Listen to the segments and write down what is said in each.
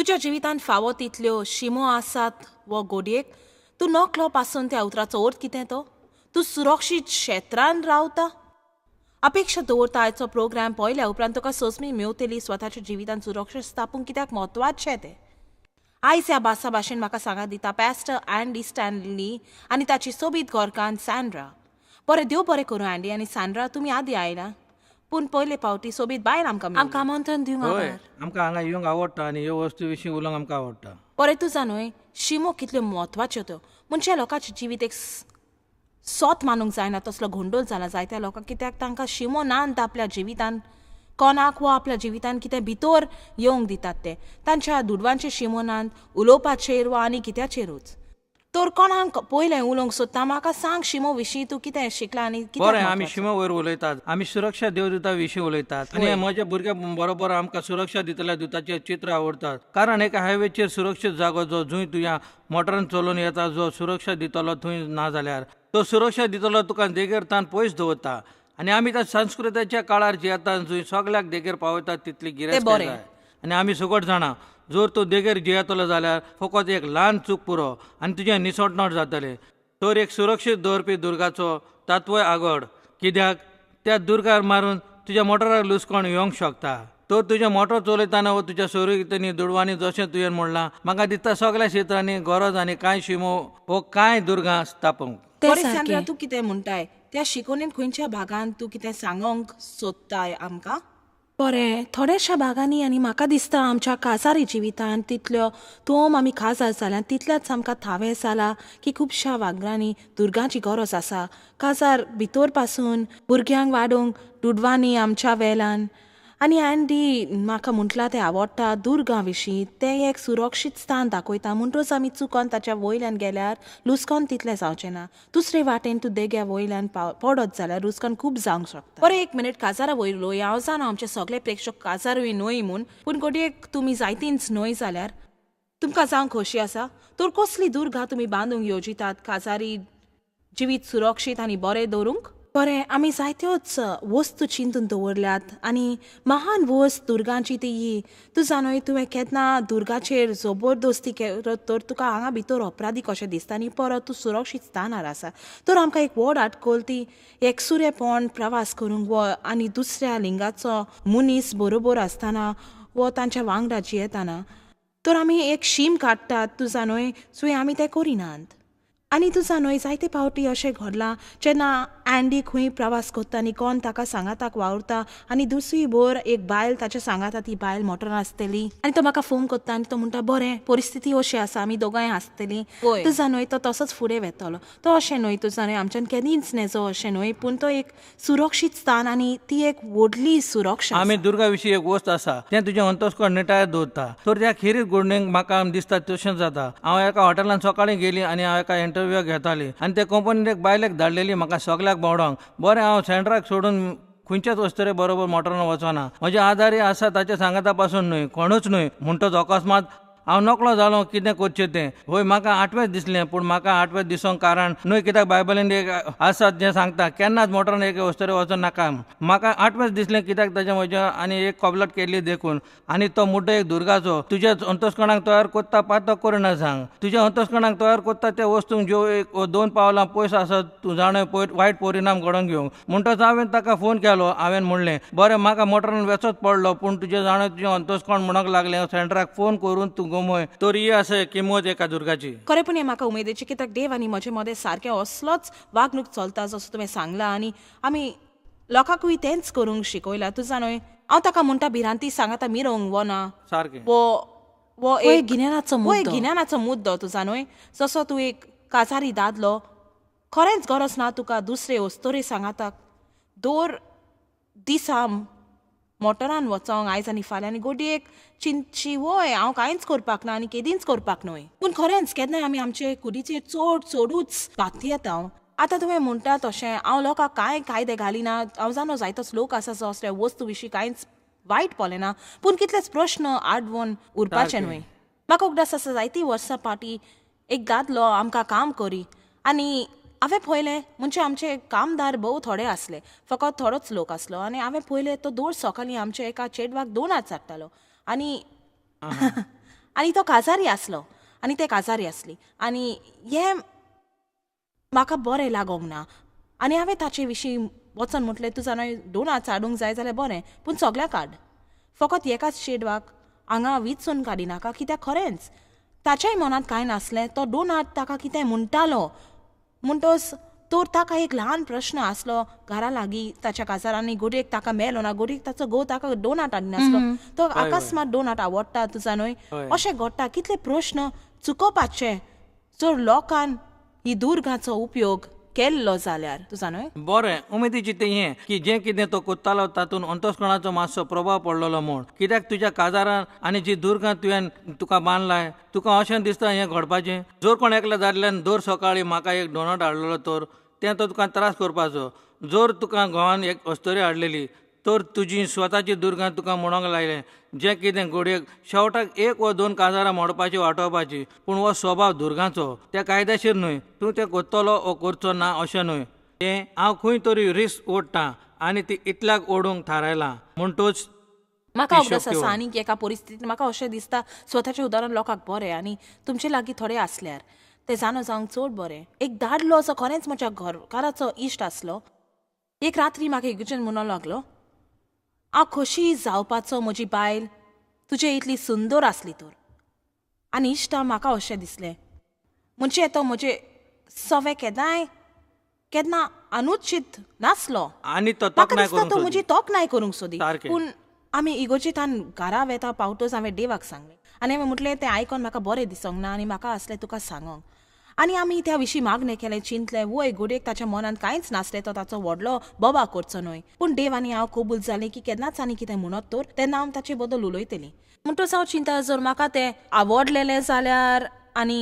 तुज्या जिवितांत फावो तितल्यो शिमो आसात वो गोडयेक तूं नकलो पासून त्या उतराचो अर्थ कितें तो? तूं सुरक्षीत क्षेत्रान रावता? अपेक्षा दवरता आयचो प्रोग्राम पळयल्या उपरांत तुका सोसमी मेवतली स्वताच्या जिवितांत सुरक्षा स्थापूंक कित्याक म्हत्वाचें तें. आयज ह्या भासा भाशेन म्हाका सांगात दिता पॅस्टर अँडी स्टॅनली आनी ताची सोबीत घरकान्न सँड्रा. बरें, देव बरें करूं अँडी आनी सँड्रा, तुमी आदी आयला पूण पयले फावटी सोबीत बायल आमकां आमकां आमंत्रण दिवंक हय, आमकां हांगा येवंक आवडटा आनी ह्यो वस्तू विशीं उलोवंक आमकां आवडटा. बरें, तूं जाणूय शिमो कितल्यो म्हत्वाच्यो त्यो. मनशा लोकांचें जिवीत एक सोत मानूंक जायना तसलो गोंदळ जाला जायत्या लोकांक, कित्याक तांकां शिमो ना आपल्या जिवितान कोणाक वो आपल्या जिवितान कितें भितर येवंक दितात ते तांच्या दुडवांचे शिमो नात, उलोवपाचेर वा आनी कित्याचेरूच. तर कोणाक पयलें उलोवंक सोदता म्हाका सांग शिमो विशीं तूं कितें शिकला आनी कितें? बरें, आमी शिमो वयर उलयतात, आमी सुरक्षा देवदूता विशीं उलयतात आनी म्हज्या भुरग्या बरोबर आमकां सुरक्षा दितल्या दुताचें चित्र आवडटात. कारण एका हायवेचेर सुरक्षीत जागो जो जंय तुज्या मोटरान चलोवन येता जो सुरक्षा दितलो थंय ना जाल्यार तो सुरक्षा दितलो तुका देगेर तान पयस दवरता. आनी आमी त्या संस्कृताच्या काळार जियेता जंय सगल्याक देगेर पावयतात तितली गिरेस्त जाय. आनी आमी सगट जाणा जर तूं देगेर जियेतलो जाल्यार फकत एक ल्हान चूक पुरो आनी तुजें निसटनट जातलें. तर एक सुरक्षीत दवरपी दुर्गाचो तात्वय आगड, कित्याक त्या दुर्गार मारून तुज्या मोटराक लुसकोण येवंक शकता. तर तुजें मोटर चलयतना वो तुज्या सोयरीगतींनी दुडवांनी जशें तुवें म्हणलां म्हाका दिसता सगळ्या क्षेत्रांनी गरज आनी कांय शिमो वो कांय दुर्गां स्थापूंक. बरें, तूं कितें म्हणटाय त्या शिकोवणेन खंयच्या भागान तूं कितें सांगोंक सोदताय आमकां? बरें, थोड्याशा भागांनी आनी म्हाका दिसता आमच्या काजारी जिवितांत तितल्यो तोम आमी काजार जाल्यान तितल्याच आमकां थावें जाला की खुबश्या वागरांनी दुर्गांची गरज आसा. काजार भितर पासून भुरग्यांक वाडोवंक दुडवांनी आमच्या वेल्यान. आनी अँडी म्हाका म्हटलां तें आवडटा दुर्गां विशीं, तें एक सुरक्षीत स्थान दाखयता म्हणटच आमी चुकोन ताच्या वयल्यान गेल्यार लुसकोन तितलें जावचें ना. दुसरे वाटेन तूं देग्या वयल्यान पडत जाल्यार लुसकोन खूब जावंक शकता. बरें, एक मिनीट काजारा वयर उलोवया. हांव जाणा आमचे सगळे प्रेक्षक काजारूय न्हय म्हूण, पूण घडयेक तुमी जायतींच न्हय जाल्यार तुमकां जावंक खोशी आसा. तर कसली दुर्गां तुमी बांदूंक येवजितात काजारी जिवीत सुरक्षीत आनी बरें दवरूंक? बरें, आमी जायत्योच वस्तू चिंतून दवरल्यात आनी महान वस्त दुर्गांची ती ही. तूं जाणूय तुवें केन्ना दुर्गाचेर जबरदस्ती केलो तर तुका हांगा भितर अपराधी कशें दिसता आनी परत तूं सुरक्षीत स्थानार आसा. तर आमकां एक व्हड आटकल ती एकसुरेपण प्रवास करूंक वो आनी दुसऱ्या लिंगाचो मनीस बरोबर आसतना वो तांच्या वांगडा जियेतना तर आमी एक शीम काडटात. तूं जाणूय सो आमी तें करिनात. आनी तूं जाणूय जायते फावटी अशें घडलां जेन्ना अँडी खंय प्रवास करता आनी कोण ताका सांगाताक वावुरता आनी दुसरी भर एक बायल ताच्या सांगाता ती बायल मोटरान आसतली आनी तो म्हाका फोन करता आनी तो म्हणटा बरें परिस्थिती अशी आसा आमी दोगांय आसतलीं. तूं जाणूय तो तसोच फुडें वेतलो. तो अशें न्हय तूं जाणूय आमच्यान केन्नाच नेजो अशें न्हय, पूण तो एक सुरक्षीत स्थान आनी ती एक व्हडली सुरक्षा. आमी दुर्गा विशीं एक वस्त आसा तें तुजें अंतस्करण निटायत दवरता. तर त्या खेरीत घडणेक म्हाका दिसता तशेंच जाता. हांव एका हॉटेलान सकाळीं गेली आनी हांव एका इंटरव्यू घेताली आनी ते कंपनीन एक बायलेक धाडलेली म्हाका सगल्याक भोंवडोंक. बरें, हांव सँड्राक सोडून खंयच्याच वस्तरे बरोबर मोटरान वचना. म्हज्या आदारी आसा ताच्या सांगाता पासून न्हय, कोणूच न्हय. म्हणटच अकस्मात हांव नकळो जालो कितें करचें तें. हय, म्हाका आठवेंच दिसलें, पूण म्हाका आठवेंच दिसोंक कारण न्हय, कित्याक बायबलीन एक आसात जें सांगता केन्नाच मोटरान एक वस्तरे वचों नाका. म्हाका आठवेंच दिसलें कित्याक ताचें म्हजें आनी एक कबलात केल्ली देखून. आनी तो मुड्डो एक दुर्गाचो तुज्या अंतस्कणाक तयार करता पातक करिना सांग. तुज्या अंतस्कणाक तयार करता त्या वस्तूंक ज्यो एक दोन पावलां पयस आसत तूं जाणा वायट परिणाम घडोवन घेवंक. म्हणटच हांवें ताका फोन केलो. हांवें म्हणलें बरें म्हाका मोटरान वेचोच पडलो, पूण तुजें जाणा तुजें अंतस्कण म्हणूंक लागलें सेंटराक फोन करून तूं गमय. तर ही आसा किंमत एका दुर्गाची. खरें पूण हें म्हाका उमेदीचें कित्याक देव आनी म्हजे मदें सारकें असलोच वागणूक चलता जसो तुवें सांगला आनी आमी लोकांकूय तेंच करूंक शिकयलां. तूं जाणूय हांव ताका म्हणटा भिरांती सांगाता मिरोवंक वो ना सारकें वो वो एक गिन्यानाचो मुद्दो. तूं जाणूय जसो तूं एक काजारी दादलो खरेंच गरज ना तुका दुसरे वस्तोरे सांगाताक दर दिसा मोटरान वचोंक आयज आनी फाल्यां आनी गोडयेक चिंतची वय हांव कांयच करपाक ना आनी केदींच करपाक न्हय. पूण खरेंच केन्नाय आमी आमचे कुडीचेर चड चडूच भाती येता. आतां तुवें म्हणटा तशें हांव लोकांक कांय कायदे घालिना. हांव जाणो जायतोच लोक आसा जो असल्या वस्तू विशीं कांयच वायट पळयना, पूण कितलेच प्रश्न आडवोन उरपाचे न्हय. म्हाका उगडास आसा जायतीं वर्सां फाटीं एक दादलो आमकां काम करी आनी हांवें पळयलें म्हणजे आमचे कामदार भोव थोडे आसले, फकत थोडोच लोक आसलो आनी हांवें पळयलें तो दर सकाळीं आमच्या एका चेडवाक 2 हात चाट्टालो आनी आनी तो काजारी आसलो आनी ते काजारी आसली आनी हें म्हाका बरें लागोंक ना. आनी हांवें ताचे विशीं वचोन म्हटलें, तूं जाणा डोनाट्स हाडूंक जाय जाल्यार बरें, पूण सगळ्याक हाड, फकत एकाच चेडवाक हांगा विचून काडिनाका, कित्याक खरेंच ताच्याय मनांत कांय नासलें. तो डोनाट ताका कितें म्हणटालो म्हणटोच तर ताका एक ल्हान प्रश्न आसलो घरा लागीं ताच्या काजारांनी, गोडयेक ताका मेलो ना, गोडयेक ताचो घोव ताका डोनाट हाडिनासलो, तो अकस्मात डोनाट आवडटा तुजा न्हय. अशें घडटा कितले प्रश्न चुकोवपाचे जर लोकान ही दुर्गाचो उपयोग केल्लो जाल्यार तुजा न्हय. बरें, उमेदीची तें हें की जें कितें तो कोत्तालो तातूंत अंतस्करणाचो मातसो प्रभाव पडलेलो म्हूण. कित्याक तुज्या काजारान आनी जी दुर्गां तुवें तुका बांदलाय, तुका अशें दिसता हें घडपाचें. जर कोण एकल्या दादल्यान दर सकाळीं म्हाका एक डोनट हाडलेलो तर तें तो तुका त्रास करपाचो. जर तुका घोवान एक अस्तोरी हाडलेली तर तुजी स्वताची दुर्गां तुका म्हणूंक लायलें जें कितें घडयेक शेवटाक एक वा दोन काजारां मोडपाची वाटोवपाची, पूण हो स्वभाव दुर्गांचो, त्या कायदेशीर न्हय. तूं तें करतलो वो करचो ना अशें न्हय, तें हांव खंय तरी रिस्क ओडटा आनी ती इतल्याक ओडूंक थारायलां म्हणटूच म्हाका अभ्यास आसा. आनी एका परिस्थितीन म्हाका अशें दिसता स्वताचें उदाहरण लोकांक बरें आनी तुमचे लागीं थोडे आसल्यार तें जाणो जावंक चड बरें. एक दादलो असो खरेंच म्हज्या घरकाराचो इश्ट आसलो. एक रात्री म्हाका इगर्जेन म्हणूंक लागलो, हांव खोशी जावपाचो म्हजी बायल तुजे इतली सुंदर आसली तर. आनी इश्टा म्हाका अशें दिसलें म्हणजे तो म्हजे सवे केदांय केन्ना अनुचीत नासलो आनी म्हाका दिसता तो म्हजी तोखणाय करूंक सोदी. पूण आमी इगर्जेंतल्यान घरा वेता पावतच हांवें देवाक सांगलें आनी हांवें म्हटलें तें आयकोन म्हाका बरें दिसोंक ना आनी म्हाका आसलें तुका सांगोंक. आनी आमी त्या विशीं मागणें केलें, चिंतलें, वय घडयेक ताच्या मनांत कांयच नासलें, तो ताचो व्हडलो बोबा करचो न्हय. पूण देव आनी हांव कबूल जालें की केन्नाच आनी कितें म्हणत तर तेन्ना हांव ताचे बद्दल उलयतलीं. म्हणटच हांव चिंता जर म्हाका तें आवडलेलें जाल्यार आनी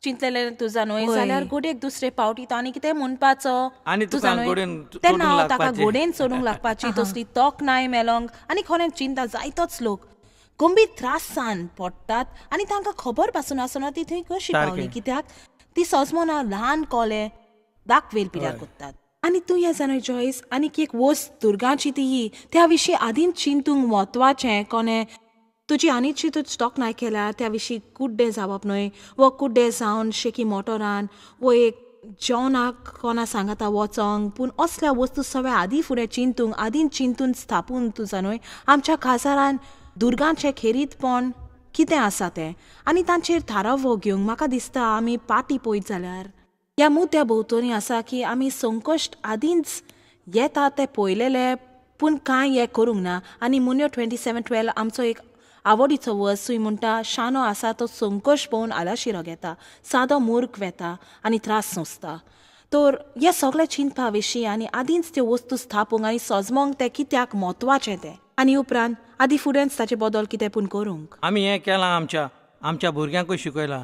चिंतलेलें तुजा न्हय जाल्यार घडयेक दुसरे पावटी तो आनी कितें म्हणपाचो तुजा न्हय, तेन्ना हांव ताका घोडेन चडूंक लागपाची तसली तोखणाय मेलोंक. आनी खरेंच चिंता जायतोच लोक गंभीर त्रासान पडटात आनी तांकां खबर पासून आसना ती थंय कशी पावली, कित्याक ती सजमना ल्हान कोले दाखवेल पिड्यार करतात. आनी तूं हें जाणा जॉयस, आनीक एक वस्त दुर्गाची ती ही त्या विशीं आदींच चिंतूंक म्हत्वाचें. कोणें तुजी आनी तूं तोखणाय केल्या त्या विशीं कुड्डें जावप न्हय, वो कुड्डें जावन शेकी मोटोरान वो एक जेवणाक कोणा सांगाता वचोंक, पूण असल्या वस्तू सगळ्या आदीं फुडें चिंतूंक आदींच चिंतून स्थापून तुजा न्हय आमच्या काजारान दुर्गांचें खेरीतपण कितें आसा तें आनी तांचेर थारावो घेवंक. म्हाका दिसता आमी पाटी पळयत जाल्यार ह्या मुद्द्या भोंवतणी आसा की आमी संकश्ट आदींच येता तें पळयलेलें पूण कांय हें करूंक ना. आनी मुन्यो 27:12 आमचो एक आवडीचो वर्स म्हणटा, शानो आसा तो संकश्ट पळोवन आलाशिरो घेता, सादो मूर्ख वेता आनी त्रास सोंसता. तर हे सगळे चिंतपा विशीं आनी आदींच त्यो वस्तू स्थापूंक आनी सजमोंक तें कित्याक म्हत्वाचें तें आनी उपरांत आदी फुडेंच ताचे बदल कितें पूण करूंक. आमी हें केलां, आमच्या आमच्या भुरग्यांकूय शिकयलां.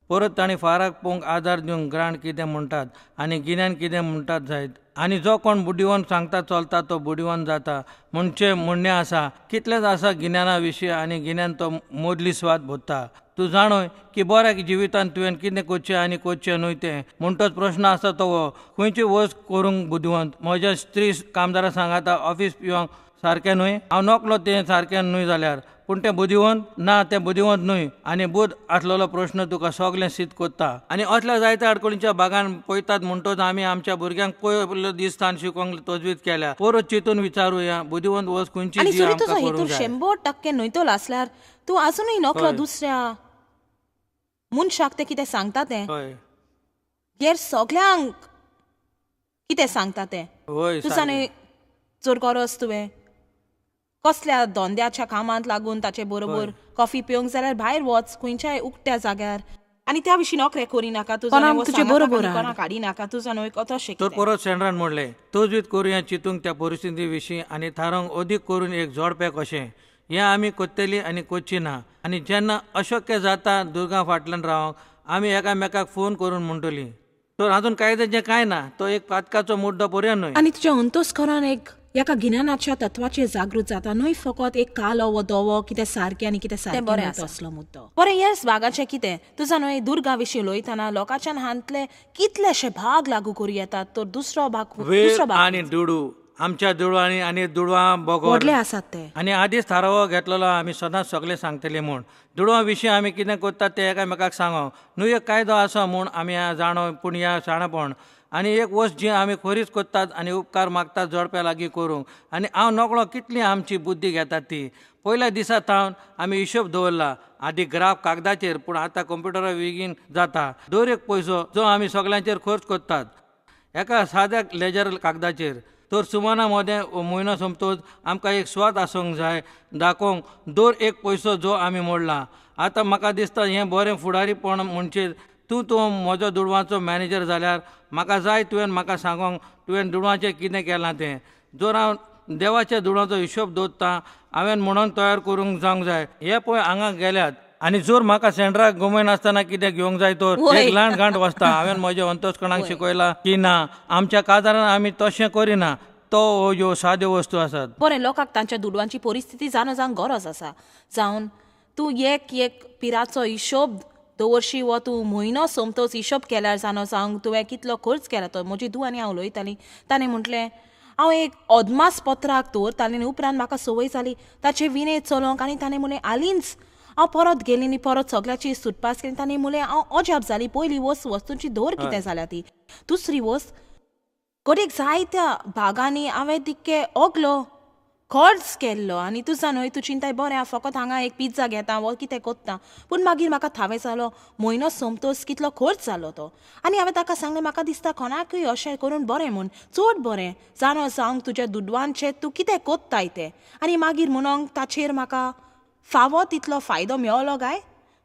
परत तांणी फाराक पोवंक आदार दिवंक ग्रांट कितें म्हणटात आनी गिन्यान कितें म्हणटात जायत. आनी जो कोण बुडिवन सांगता चलता तो बुडिवन जाता म्हणचें म्हणणें आसा. कितलेंच आसा गिन्याना विशीं आनी गिन्यान तो मोदली स्वाद भोगता. तूं जाणोय की बऱ्या जिवितान तुवें कितें करचें आनी करचें न्हय तें. म्हणटोच प्रश्न आसा तो खंयची वस्त करूंक बुदवंत. म्हज्या स्त्री कामदारां सांगाता ऑफिस पिवंक सारकें न्हय, हांव नोकलो तें सारकें न्हय जाल्यार, पूण तें बुदिवंत ना, तें बुदिवंत न्हय. आनी बुद आसलेलो प्रश्न तुका सगलें सिद्ध करता. आनी असल्या जायत्या आडखळींच्या भागान पळयतात. म्हणटोच आमी आमच्या भुरग्यांक पयलो दिसतान शिकोवंक तजवीज केल्या. परत चिंतून विचारुया बुदिवंत वस्त खंयची जी आमकां करूंक जाय. 100% न्हयतलो आसल्यार तूं आजुनूय नकलो दुसऱ्या मनशाक तें कितें सांगता तें, हेर सगल्यांक कितें सांगता तें. तुजा न्हय जर गरज तुवें कसल्या धंद्याच्या कामांत लागून ताचे बरोबर कॉफी पिवंक जाल्यार भायर वच खंयच्याय उक्त्या जाग्यार आनी त्या विशीं नोकरे करिनाका, तुजो काडिनाका, तुजो न्हय तशें. तर परत सेंड्रान म्हणलें तजवीज करुया चिंतूंक त्या परिस्थिती विशीं आनी थारोवंक अदीक करून एक जोडपें कशें हें आमी करतली आनी करची ना. आनी जेन्ना अशक्य जाता दुर्गा फाटल्यान रावंक आमी एकामेकाक फोन करून म्हणटली. तर हातून कायद्याचें कांय ना, तो एक पातकाचो मुद्दो पर्यंत न्हय. आनी तुज्या अंतस्करान एक एका गिन्यानाच्या तत्वाचेर जागृत जाता न्हय, फकत एक कालो वो दोवो कितें सारकें आनी कितें सारकें बरें असलो मुद्दो. बरें हेच भागाचें कितें तुजा न्हय दुर्गा विशीं उलयतना लोकांच्यान हांतले कितलेशे भाग लागू करूं येतात. तर दुसरो भाग आनी दुडू आमच्या दुडवांनी आनी दुडवां बगर व्हडले आसात ते. आनी आदींच थारावो घेतलेलो आमी सदांच सगळें सांगतले म्हूण. दुडवां विशीं आमी कितें करतात तें एकामेकाक सांगो न्हू. एक कायदो आसा म्हूण आमी जाणो, पूण ह्या शाणेपण आनी एक वस्त जी आमी खरीच करतात आनी उपकार मागतात जोडप्या लागीं करूंक. आनी हांव नकळो कितली आमची बुद्दी घेतात ती. पयल्या दिसा थावन आमी हिशोब दवरला, आदी ग्राफ कागदाचेर, पूण आतां कंप्युटरा बेगीन जाता. दर एक पयसो जो आमी सगळ्यांचेर खर्च करतात एका साद्या लेजर कागदाचेर. तर सुमाना मदें म्हयनो सोंपतच आमकां एक स्वाद आसूंक जाय दाखोवंक दर एक पयसो जो आमी मोडला. आतां म्हाका दिसता हें बरें फुडारीपण म्हणचे तूं तूं म्हजो दुडवांचो मॅनेजर जाल्यार म्हाका जाय तुवें म्हाका सांगोंक तुवें दुडवांचें कितें केलां तें. जर हांव देवाच्या दुडवांचो हिशोब दवरतां हांवें म्हणून तयार करूंक जावंक जाय. हे पळय हांगा गेल्यात आनी जर म्हाका सेंड्राक गमयनासतना कितें घेवंक जाय तर एक ल्हान गांठ वसता. हांवें म्हज्या अंतस्करणाक शिकयलां की ना, आमच्या काजारान आमी तशें करिना. तो ह्यो साद्यो वस्तू आसात. बरें, लोकांक तांच्या दुडवांची परिस्थिती जाणा जावंक गरज आसा. जावन तूं एक एक पिराचो हिशोब दवरशी वो तूं म्हयनो सोमतोच हिशोब केल्यार जाणो जावंक तुवें कितलो खर्च केला तो. म्हजी धूव आनी हांव उलयतालीं, ताणें म्हटलें हांव एक अदमास पत्राक दवरतालें आनी उपरांत म्हाका संवय जाली ताचे विणे चलोवंक. आनी ताणें म्हणलें हालींच हांव परत गेली आनी परत सगळ्याची सुटपास केली. ताणें म्हणलें हांव अजाप जाली, पयली वस्त वस्तूंची दर कितें जाल्या ती, दुसरी वस्त घडयेक जायत्या भागांनी हांवें तितके ओगलो खर्च केल्लो. आनी तूं जाणा तूं चिंताय बरें हांव फकत हांगा एक पिझ्झा घेता वो कितें कोत्ता, पूण मागीर म्हाका थावें जालो म्हयनो सोंपतोच कितलो खर्च जालो तो. आनी हांवें ताका सांगलें म्हाका दिसता कोणाकूय अशें करून बरें म्हूण, चड बरें जाणो जावंक तुज्या दुडवांचें तूं कितें कोत्ताय तें. आनी मागीर म्हणूंक ताचेर म्हाका फावो तितलो फायदो मेवलो काय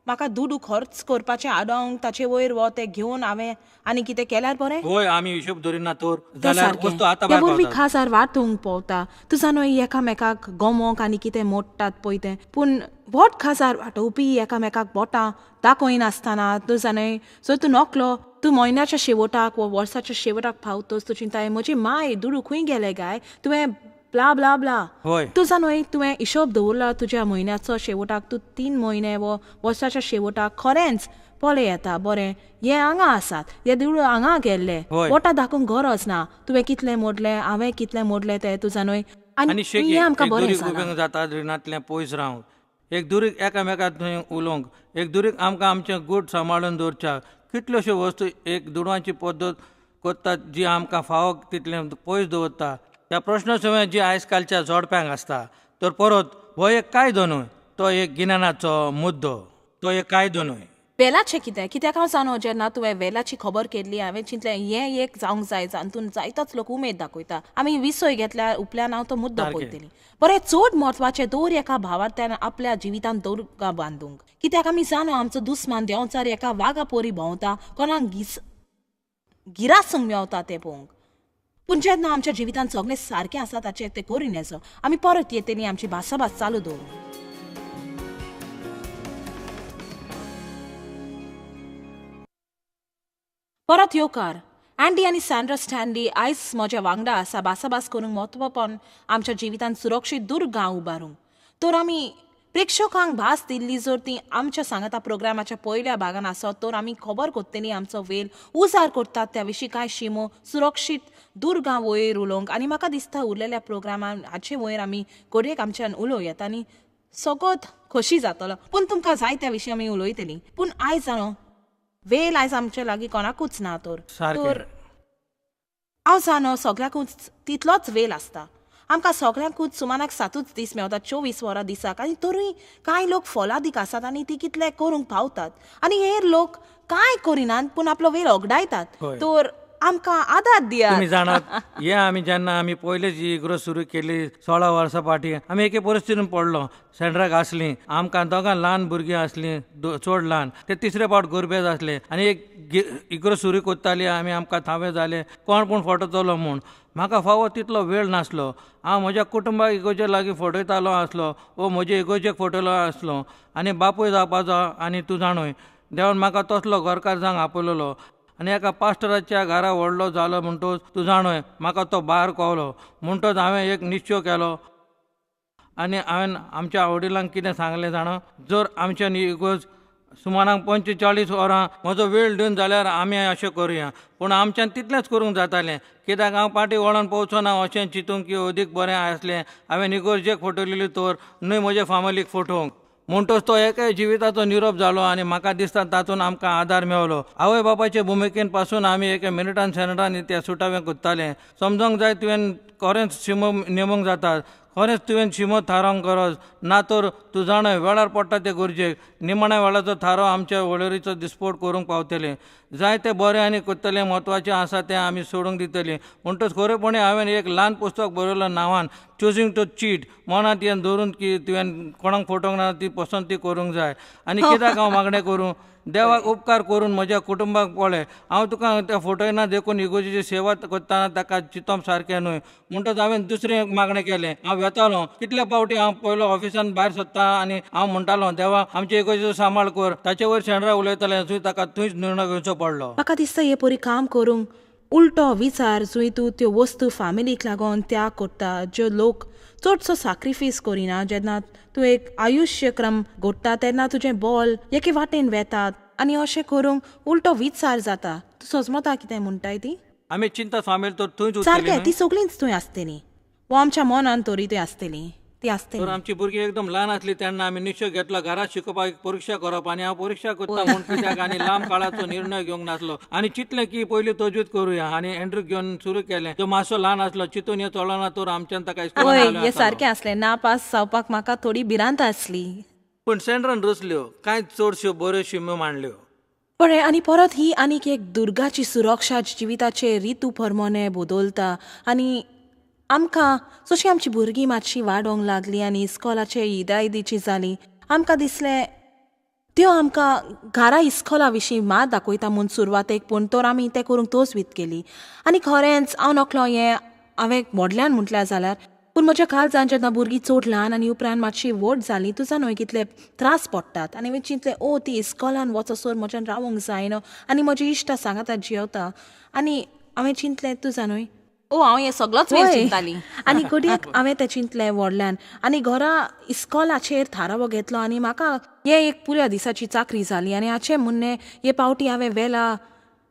म्हाका दुडू खर्च करपाचें आडोवंक ताचे वयर वो तें घेवन हांवें आनी कितें केल्यार बरें. हय, आमी हिशोब दवरिना तर जाल्यार वस्तू आतां त्या वरवीं खासार वाटूंक पवता. तूं जाणा एकामेकाक गमोंक आनी कितें मोडटात पळय तें, पूण व्हड खासार वाटोवपी एकामेकाक बोटां दाखयनासतना तूं जाणा. सो तूं नकलो, तूं म्हयन्याच्या शेवटाक वो वर्साच्या शेवटाक पावतोच तूं चिंताय म्हजी माय दुडू खंय गेले काय तुवें ब्ला ब्ला ब्ला. तूं जाणा तुवें हिशोब दवरला तुज्या म्हयन्याचो शेवटाक, तूं 3 म्हयने वो वर्साच्या शेवटाक खरेंच पळय येता बरें हे हांगा आसात, हे दुडू हांगा गेल्ले, बोटां दाखोवंक गरज ना तुवें कितलें मोडलें हांवें कितलें मोडलें तें. तूं जाणा आनी हें आमकां बरें जालां. जाता रिणांतलें पयस रावंक, एक दुरीक एकामेकाक थंय उलोवंक, एक दुरीक आमकां आमचें गूट सांबाळून दवरच्याक कितल्योश्यो वस्तू एक दुडवांची पद्दत करतात जी आमकां फावो तितलें पयस दवरता. ह्या प्रश्न सगळें जी आयज कालच्या जोडप्यांक आसता तर परत हो एक कायदो न्हय, तो एक गिन्यानाचो मुद्दो, तो एक कायदो न्हय. वेलाचें कितें कित्याक हांव जाणो जेन्ना तुवें वेलाची खबर केल्ली हांवें चिंतलें हें एक जावंक जाय, जातून जायतोच लोक उमेद दाखयता. आमी विसय घेतल्यार उपल्यान हांव तो मुद्दो पळयतली. बरें, चड म्हत्वाचें दर एका भावार्थ्यान आपल्या जिवितांत दोरगा बांदूंक, कित्याक आमी जाणो आमचो दुस्मान देंवचार एका वागा पोरी भोंवता, कोणाक गिरासूंक मेवता तें पळोवंक. पूण जेन्ना आमच्या जिवितांत सगळें सारकें आसा ताचेर तें करून येचो. आमी परत येतली आमची भासाभास चालू दवरूं. परत येवकार. अँडी आनी सँड्रा स्टॅनली आयज म्हज्या वांगडा आसा भासाभास करूंक म्हत्वपण आमच्या जिवितांत सुरक्षीत दुर्गां उबारूंक. तर आमी प्रेक्षकांक भास दिल्ली जर ती आमच्या सांगाता प्रोग्रामाच्या पयल्या भागान आसत तर आमी खबर कोत्तली आमचो वेल उजार करतात त्या विशीं कांय शिमो सुरक्षीत दुर्गां वयर उलोवंक. आनी म्हाका दिसता उरलेल्या प्रोग्रामान हाचे वयर आमी घडयेक आमच्यान उलोवं येता आनी सगळोच खोशी जातलो. पूण तुमकां जाय त्या विशीं आमी उलयतली. पूण आयज जाणो वेल आयज आमचे लागीं कोणाकूच ना तर तर हांव जाणो सगळ्याकूच तितलोच वेल आसता. आमकां सगळ्यांकूच सुमानाक 7 दीस मेवता, 24 वरां दिसाक. आनी तरूय कांय लोक फोलादीक आसात आनी ती कितले करूंक पावतात आनी हेर लोक कांय करिनात पूण आपलो वेळ ओगडायतात. तर आमकां आदार दियात. तुमी जाणात हे आमी जेन्ना आमी पयलीच ही इग्रोज सुरू केली 16 वर्सां फाटीं आमी एके परिस्थितीन पडलो. सेंड्राक आसली, आमकां दोगां ल्हान भुरगीं आसलीं, चड ल्हान, ते तिसरे फावट गोरबेज आसले आनी एक इग्रोज सुरू करताली आमी. आमकां थावें जालें कोण पूण फटोतलो म्हूण. म्हाका फावो तितलो वेळ नासलो. हांव म्हज्या कुटुंबाक इगोजे लागीं फटयतालो आसलो वो म्हजे इगोजेक फटयलो आसलो आनी बापूय जावपाचो. आनी तूं जाणूय देवान म्हाका तसलो घरकार जावंक आपयलेलो आनी एका पास्टराच्या घरा व्हडलो जालो म्हणटच तूं जाणूय म्हाका तो भार कोवलो. म्हणटच हांवें एक निश्चय केलो आनी हांवें आमच्या वडिलांक कितें सांगलें जाणा, जर आमच्यान इगोज सुमारांक 45 वरां म्हजो वेळ दिवन जाल्यार आमी अशें करुया. पूण आमच्यान तितलेंच करूंक जातालें, कित्याक हांव पाटी वळोन पावचो ना अशें चिंतूंक की अदीक बरें आसलें हांवें इगर्जेक फटवलेली तर न्हय म्हज्या फामिलीक फटोवंक. म्हणटच तो एकाय जिविताचो निरोप जालो आनी म्हाका दिसता तातूंत आमकां आदार मेवलो. आवय बापायचे भुमिकेन पासून आमी एका मिनटान सेनटान त्या सुटावें करताले. समजोंक जाय तुवें खरेंच शिमो नेमूंक जाता, खरेंच तुवें शिमो थारावंक गरज ना तर तूं जाणा वेळार पडटा ते गरजेक. निमाण्या वेळाचो थाराव आमच्या वळेरीचो दिसपोट करूंक पावतले. जाय तें बरें आनी करतलें म्हत्वाचें आसा तें आमी सोडूंक दितलीं. म्हणटच खरेपणी हांवें एक ल्हान पुस्तक बरयलो नांवान चुजींग टू चीट. मनांत हें धरून की तुवें कोणाक फटोवंक ना ती पसंती करूंक जाय. आनी कित्याक हांव मागणें करूं, देवाक उपकार करून म्हज्या कुटुंबाक पळय, हांव तुका त्या फटयना देखून इगर्जेची सेवा करतना ताका चिंतप सारकें न्हय. म्हणटच हांवें दुसरें मागणें केलें. हांव वेतालो कितले फावटी हांव पयलो ऑफिसान भायर सरता आनी हांव म्हणटालो, देवा आमचे इगर्जेचो सांबाळ कर. ताचे वयर शेंड्रा उलयतालें थंय ताका थंयच निर्णय घेवचो पडलो. म्हाका दिसता हे परी काम करूंक उल्टो विचार जंय तूं त्यो वस्तू फामिलीक लागून त्याग करता, ज्यो लोक चडसो साक्रिफायस करिना. जेन्ना तूं एक आयुश्यक्रम घडटा तेन्ना तुजें बॉल एके वाटेन वेतात आनी अशें करूंक उल्टो विचार जाता. तूं सजमता कितें म्हणटाय ती? आमी चिंता फामील तर थंयच सारकें, ती सगळींच थंय आसतली वो आमच्या मनान तरी थंय आसतली ती आसतली. तर आमची भुरगीं एकदम ल्हान आसली तेन्ना आमी निश्चय घेतलो घरांत शिकोवपाक परिक्षा करप आनी हांव परिक्षा करता म्हूण कित्याक आनी लांब काळाचो निर्णय घेवंक नासलो आनी चिंतलें की पयलीं तजवीज करुया आनी एंड्रूक घेवन सुरू केलें. तो मातसो ल्हान आसलो, चिंतून हें चलना तर आमच्यान ताका हय हें सारकें आसलें. ना पास जावपाक म्हाका थोडी भिरांत आसली, पूण सेंड्रान रचल्यो कांय चडश्यो बऱ्यो शिमो मांडल्यो. पळय आनी परत ही आनीक एक दुर्गाची सुरक्षा जिविताचे रितू प्रमाणे बदलता आनी आमकां जशी आमची भुरगीं मातशी वाडोवंक लागली आनी इस्कोलाचे इदायदीची जाली, आमकां दिसलें त्यो आमकां घरा इस्कोला विशीं मात दाखयता म्हूण सुरवातेक, पूण तर आमी तें करूंक तोच केली. आनी खरेंच हांव नकलो हें हांवें व्हडल्यान म्हटल्यार जाल्यार, पूण म्हज्या काळजान जेन्ना भुरगीं चड ल्हान आनी उपरांत मातशी व्हड जाली तुजा न्हय कितले त्रास पडटात आनी हांवें चिंतलें ओ ती इस्कोलान वचसर म्हज्यान रावंक जायना आनी म्हजी इश्टां सांगाता जियेवता आनी हांवें चिंतलें तुजा न्हय ओ हांव हें सगळोच वेळ चिंताली. आनी घडयेक हांवें तें चिंतलें व्हडल्यान आनी घरा इस्कोलाचेर थारावो घेतलो आनी म्हाका हें एक पुऱ्या दिसाची चाकरी जाली. आनी हाचें म्हणणें हे पावटी हांवें वेला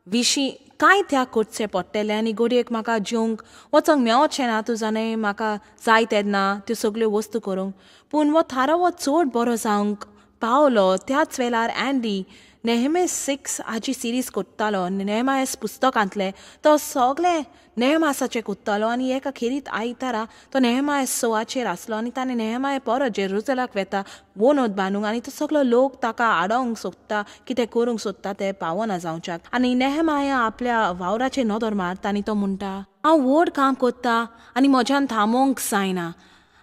विशीं कांय त्याग करचें पडटलें आनी घडयेक म्हाका जेवंक वचोंक मेवचें ना तुजा न्हय म्हाका जाय तेन्ना त्यो सगल्यो वस्तू करूंक, पूण हो थारावो चड बरो जावंक पावलो. त्याच वेळार अँडी नेहमी 6 हाची सिरीज कोत्तालो, नेहमायस पुस्तकांतलें तो सगळें नेहमासाचें कोत्तालो आनी एका खेरीत आयतारा तो नेहमायस 6 आसलो आनी ताणें नेहमाय परत जेरुजलाक वेता वनोत बांदूंक आनी तो सगळो लोक ताका आडोवंक सोदता, कितें करूंक सोदता तें पावना जावच्याक. आनी नेहमाया आपल्या वावराचेर नदर मारता आनी तो म्हणटा हांव व्हड काम कोत्ता आनी म्हज्यान थांबोवंक जायना.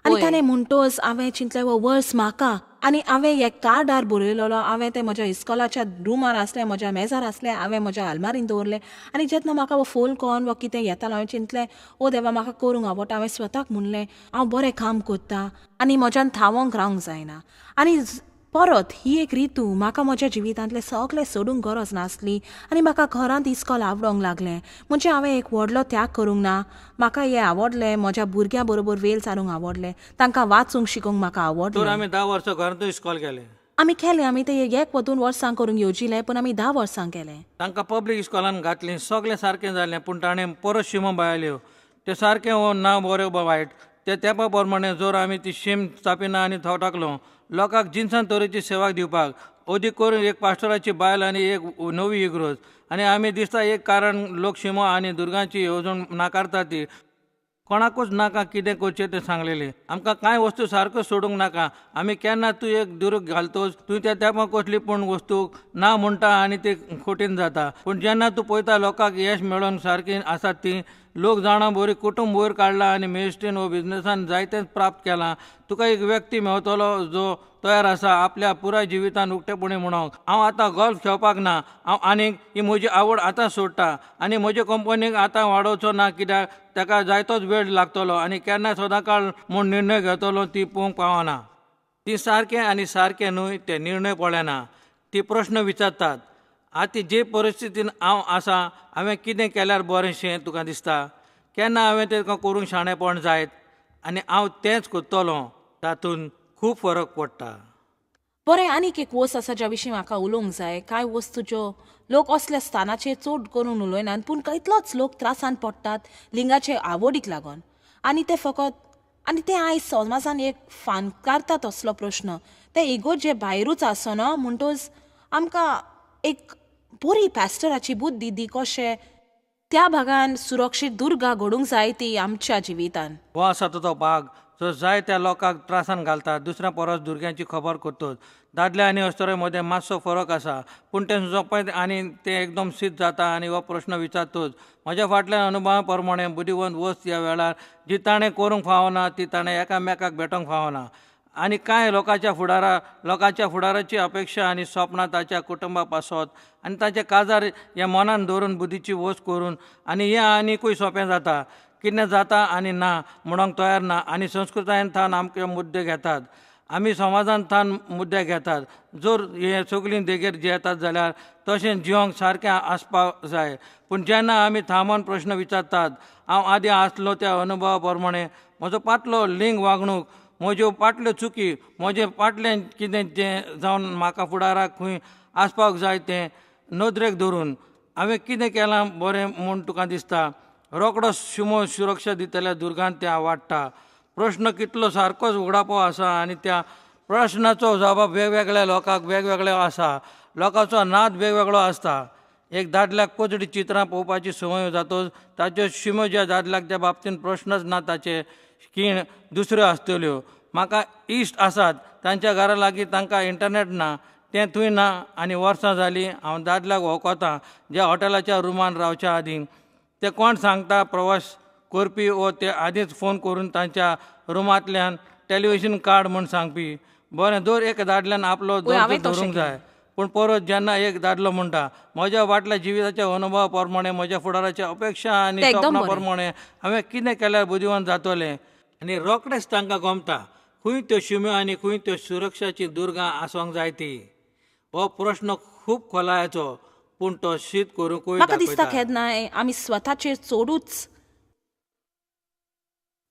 आनी ताणें म्हणटच हांवें चिंतलें हो वर्स म्हाका आनी हांवें एक कार्डार बरयलेलो, हांवें तें म्हज्या इस्कोलाच्या रुमार आसलें, म्हज्या मेजार आसलें, हांवें म्हज्या आलमारीन दवरलें. आनी जेन्ना म्हाका हो फोन कॉल वा कितें येतालो हांवें चिंतलें ओ देवा म्हाका करूंक आवडटा. हांवें स्वताक म्हणलें हांव बरें काम करता आनी म्हज्यान थांबोवंक रावंक जायना. आनी परत ही एक रितू म्हाका म्हज्या जिवितांतलें सगळें सोडूंक गरज नासली आनी म्हाका घरांत इस्कोल आवडोंक लागलें. म्हणजे हांवें एक व्हडलो त्याग करूंक ना, म्हाका हें आवडलें, म्हज्या भुरग्यां बरोबर वेळ सारूंक आवडलें, तांकां वाचूंक शिकोवंक म्हाका आवडलें. आमी 10 वर्सां घरांतूय इस्कोल केलें. आमी केलें, आमी तें 1 वा 2 वर्सां करूंक येवजिलें, पूण आमी 10 वर्सां केलें. तांकां पब्लीक इस्कोलान घातलीं, सगळें सारकें जालें, पूण ताणें परत शिमो भायल्यो. तें सारकें हो ना बरें वायट ते तेंपा प्रमाणे जर आमी ती शीम चापिना आनी थो टाकलो लोकांक जिनसान तरेची सेवा दिवपाक, अदीक करून एक पास्टराची बायल आनी एक नवी इगर्ज. आनी आमी दिसता एक कारण लोक शिमो आनी दुर्गांची येवजण नाकारता ती कोणाकूच नाका कितें करचें तें सांगलेलें. आमकां कांय वस्तू सारक्यो सोडूंक नाका. आमी केन्ना तूं एक दुर्ग घालतोच तूं त्या तेंपा कसली पूण वस्तू ना म्हणटा आनी ती खोटीन जाता. पूण जेन्ना तूं पळयता लोकांक यश मेळोवन सारकी आसात ती लोक जाणां बरी कुटुंब वयर काडलां आनी मिनिस्ट्रीन वो बिजनसान जायतेंच प्राप्त केलां. तुका एक व्यक्ती मेवतलो जो तयार आसा आपल्या पुराय जिवितान उक्तेपणी म्हणोंक हांव आतां गोल्फ खेळपाक ना, हांव आनीक ही म्हजी आवड आतां सोडटा आनी म्हजे कंपनीक आतां वाडोवचो ना कित्याक ताका जायतोच वेळ लागतलो आनी केन्ना सदांकाळ म्हूण निर्णय घेतलो ती पळोवंक पावना. ती सारकें आनी सारकें न्हय ते निर्णय पळयना, ती प्रश्न विचारतात. आतां जे परिस्थितीन हांव आसा हांवें कितें केल्यार बरेंशें तुका दिसता, केन्ना हांवें तें करूंक शाणेपण जायत आनी हांव तेंच करतलो, तातूंत खूब फरक पडटा. बरें, आनीक एक वस्त आसा ज्या विशीं म्हाका उलोवंक जाय. कांय वस्तू ज्यो लोक असल्या स्थानाचेर चड करून उलयनात, पूण इतलोच लोक त्रासान पडटात लिंगाचे आवडीक लागून. आनी ते फकत आनी ते आयज समाजान एक फानकारता तसलो प्रश्न. ते इगोर्जे भायरूच आसना, म्हणटच आमकां एक बरी पॅस्टराची बुद्दी दी कशें त्या भागान सुरक्षीत दुर्गा घडूंक जाय ती आमच्या जिवितान. हो आसा तो भाग जो जाय त्या लोकांक त्रासान घालता, दुसऱ्या परस दुर्ग्यांची खबर करतोच. दादले आनी अस्तुरे मदें मातसो फरक आसा, पूण तें सोंपें आनी तें एकदम सीद जाता आनी हो प्रश्न विचारतोच. म्हज्या फाटल्यान अनुभवा प्रमाणे बुद्धिवंत वस्त ह्या वेळार जी ताणें करूंक फावना ती ताणें एकामेकाक भेटोवंक फावना. आनी कांय लोकांच्या फुडाराची अपेक्षा आनी सपनां ताच्या कुटुंबा पासत आनी ताचें काजार हें मनान दवरून बुद्धीची वस्त करून आनी हें आनिकूय सोंपें जाता. कितें जाता आनी ना म्हणूंक तयार ना आनी संस्कृतायेन थावन आमकां मुद्दे घेतात, आमी समाजान थावन मुद्दे घेतात. जर हे सगळीं देगेर जियेतात जाल्यार तशें जिवंक सारकें आसपाक जाय. पूण जेन्ना आमी थांबोन प्रश्न विचारतात, हांव आदीं आसलो त्या अनुभवा प्रमाणे म्हजो पाटलो लिंग वागणूक, म्हज्यो पाटल्यो चुकी, म्हजें पाटलें कितें जें जावन म्हाका फुडाराक खंय आसपाक जाय तें नदरेक धरून हांवें कितें केलां बरें म्हूण तुका दिसता? रोकडो शिमो सुरक्षा दितल्या दुर्गान तें वाडटा. प्रश्न कितलो सारकोच उगडापो आसा आनी त्या प्रश्नाचो जबाब वेगवेगळ्या लोकांक वेगवेगळो आसा. लोकांचो नाद वेगवेगळो आसता. एक दादल्याक कोचडी चित्रां पळोवपाची संवय जातच ताच्यो शिमो ज्या दादल्याक त्या बाबतीन प्रश्नच ना, ताचे खीण दुसऱ्यो आसतल्यो. म्हाका इश्ट आसात तांच्या घरा लागीं तांकां इंटरनेट ना, तें थंय ना आनी वर्सां जालीं हांव दादल्याक वळखतां ज्या हॉटेलाच्या रुमान रावच्या आदीं. ते कोण सांगता प्रवास करपी वो ते आदींच फोन करून तांच्या रुमांतल्यान टॅलिविजन कार्ड म्हूण सांगपी. बरें, दर एक दादल्यान आपलो दर्जो धरूंक जाय. पूण परत जेन्ना एक दादलो म्हणटा म्हज्या वाटल्या जिविताच्या अनुभवा प्रमाणे, म्हज्या फुडाराच्या अपेक्षा आनी सपना प्रमाणे हांवें कितें केल्यार बुद्धिवंत जातलें, आनी रोखडेंच तांकां गमता खंय त्यो शिम्यो आनी खंय त्यो सुरक्षाची दुर्गां आसूंक जाय ती. हो प्रश्न खूब खोलायेचो, पूण तो शीत करूंकूय म्हाका दिसता केन्नाय आमी स्वताचेर चडूच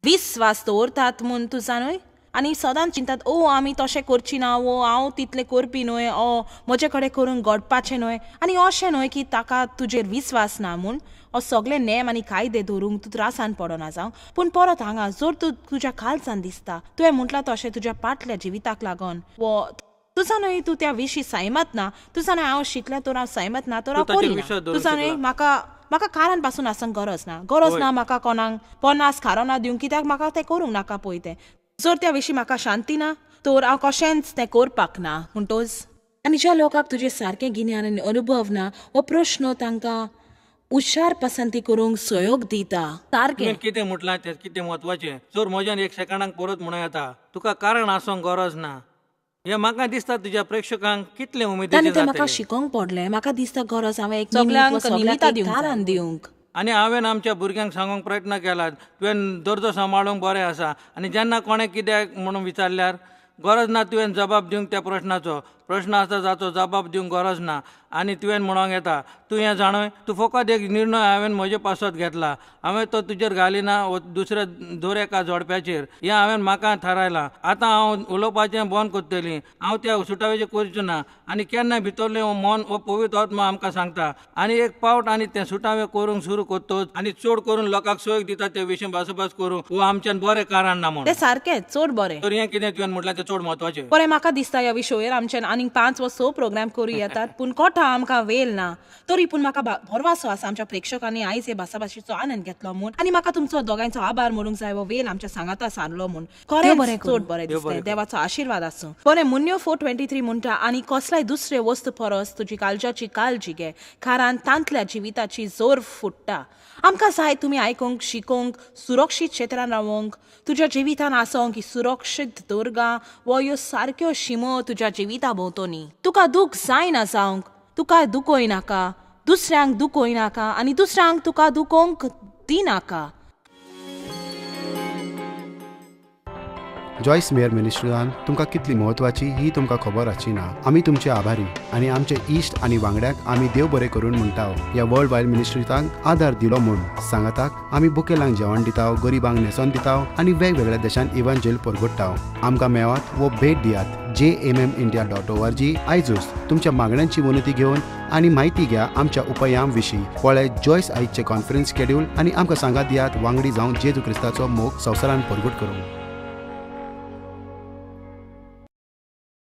विस्वास दवरतात म्हूण तूं जाणूय, आनी सदांच चिंतात, ओ आमी तशें करची ना, ओ हांव तितलें करपी न्हय, ओ म्हजे कडेन करूंक घडपाचें न्हय. आनी अशें न्हय की ताका तुजेर विस्वास ना म्हूण हो सगळे नेम आनी कायदे धरूंक तूं त्रासान पडना जावं. पूण परत हांगा जर तूं तुज्या काळजान दिसता तुवें म्हटलां तशें तुज्या पाटल्या जिविताक लागून वो तुजा न्हय तूं त्या विशीं सहमत ना, तुजा न्हय हांव शिकलें तर हांव सहमत ना तर हांव करिना, तुजा न्हय म्हाका म्हाका कारण पासून आसूंक गरज ना, गरज ना म्हाका कोणाक 50 कारणां दिवंक, कित्याक म्हाका तें करूंक नाका पळय तें. जर त्या विशीं म्हाका शांती ना तर हांव कशेंच तें करपाक ना. म्हणटच आनी ज्या लोकांक तुजें सारकें गिन्यान आनी अनुभव ना हो प्रश्न तांकां हुशार पसंती करूंक सहयोग दिता. सारकें कितें म्हटलां तें कितें म्हत्वाचें. जर म्हज्यान एक सेकंडाक परत म्हणूं येता, तुका कारण आसूंक गरज ना. हें म्हाका दिसता तुज्या प्रेक्षकांक कितलें उमेदीचें तें म्हाका शिकोवंक पडलें. म्हाका दिसता गरज हांवें एक सगळ्यांक कारण दिवंक. आनी हांवें आमच्या भुरग्यांक सांगूंक प्रयत्न केला, तुवें दर्जो सांबाळूंक बरें आसा. आनी जेन्ना कोणें कित्याक म्हणून विचारल्यार गरज ना तुवें जबाब दिवंक त्या प्रश्नाचो. प्रश्न आसा जाचो जबाब दिवंक गरज ना आनी तुवें म्हणूंक येता तूं हें जाणूय, तूं फकत एक निर्णय हांवें म्हजे पासत घेतला, हांवें तो तुजेर घालिना वो दुसऱ्या दर एका जोडप्याचेर, हें हांवें म्हाका थारायलां. आतां हांव उलोवपाचें बंद करतलीं, हांव त्या सुटावेचें करचें ना. आनी केन्ना भितरलें मन हो पवित्र आत्मा आमकां सांगता आनी एक पावट आनी तें सुटावें करूंक सुरू करतच आनी चड करून लोकांक सहयोग दिता ते विशीं भासाभास करूंक वो आमच्यान बरें कारण ना म्हूण. तें सारकें चड बरें. तर हें कितें तुवें म्हटल्यार तें चड म्हत्वाचें. बरें, म्हाका दिसता ह्या विशयार आमच्यान आनीक 5 वा 6 प्रोग्राम करूं येतात, पूण कोठा आमकां वेळ ना. तरी पूण म्हाका भरवासो आसा आमच्या प्रेक्षकांनी आयज हे भासाभाशेचो आनंद घेतलो म्हूण, आनी म्हाका तुमचो दोगांयचो आभार म्हणूंक जाय हो वेळ आमच्या सांगाता सारलो म्हूण. खरें चड बरें दिसता. देवाचो आशिर्वाद आसूं. बरें, मुन्यो 4:23 म्हणटा, आनी कसल्याय दुसरे वस्तू परस तुजी काळजाची काळजी घे, कारण तांतल्या जिविताची जोर फुट्टा. आमकां जाय तुमी आयकूंक, शिकोवंक, सुरक्षीत क्षेत्रान रावोंक, तुज्या जिवितान आसोंक ही सुरक्षीत दुर्गां वो ह्यो सारक्यो शिमो तुज्या जिविता भोंवतणी. तुका दूख जायना जावंक, तुका दुखोय नाका, दुसऱ्यांक दुखोय नाका आनी दुसऱ्यांक तुका दुखोवंक दिनाका. जॉयस मेयर मिनिस्ट्रीन तुमकां कितली म्हत्वाची ही तुमकां खबर आसची ना. आमी तुमचे आभारी आनी आमचे इश्ट आनी वांगड्यांक आमी देव बरें करून म्हणटा ह्या वर्ल्ड वायड मिनिस्ट्रींक आदार दिलो म्हूण. सांगाताक आमी बुकेलांक जेवण दिता, गरिबांक न्हेसोन दिता आनी वेगवेगळ्या देशांत इव्हांजेल परगट्टा. आमकां मेळात वो भेट दियात jmmindia.org. आयजूच तुमच्या मागण्यांची विनंती घेवन आनी म्हायती घ्या आमच्या उपायां विशीं. पळय जॉयस आयजचे कॉन्फरन्स शेड्यूल आनी आमकां सांगात दियात वांगडी जावन जेजू क्रिस्ताचो मोग संवसारान परगट करूंक.